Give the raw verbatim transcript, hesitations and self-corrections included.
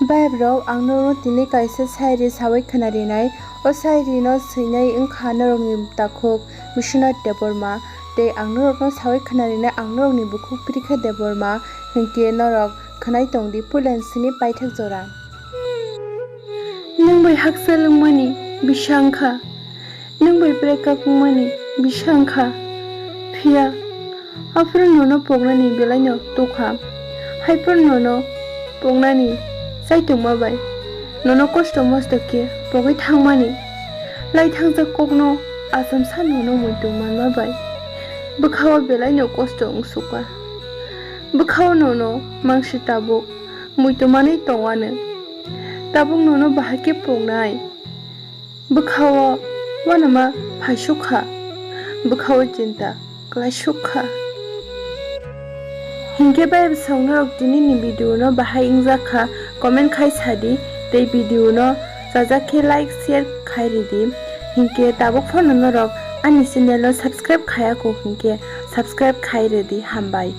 Bayap rok, ang norokno tini kaisa sairi sawi khwnarinai. O sairi no swinai wngkha norokni takhuk Biswanath Debbarma. Tei ang norokno sawi khwnarinai, ang norokni bukhuk Pirikha Debbarma. Hinkhe norok khwnai tongdi puila sini paithak jora. Nwng bai hakchal wngmani bisa wngkha, nwng bai breakup wngmani bisa wngkha, phiya aphuru nono poknani belaino tukha, haiphuru nono poknani chaitokma bai nono kosto mosto khe pogwi thangmani, lai thangjak kokno achomsa nono muitu manma bai bwkhao belaino kosto wngsukha. Bwkhao nono mangsi tabuk muitu manwi tongwano. Tabuk nono bahai khe pungnai. Bwkhao uanama phaisuk kha. Bwkhao chinta klaisuk kha. Hinkhe bai bwswk norok tini ni video no bahai wngjak kha, comment khai sadi, tei video no chajak khe like share khai ridi. Hinkhe tabuk phano norok ani channel no subscribe khaya kho hinkhe subscribe khai ridi, hambai.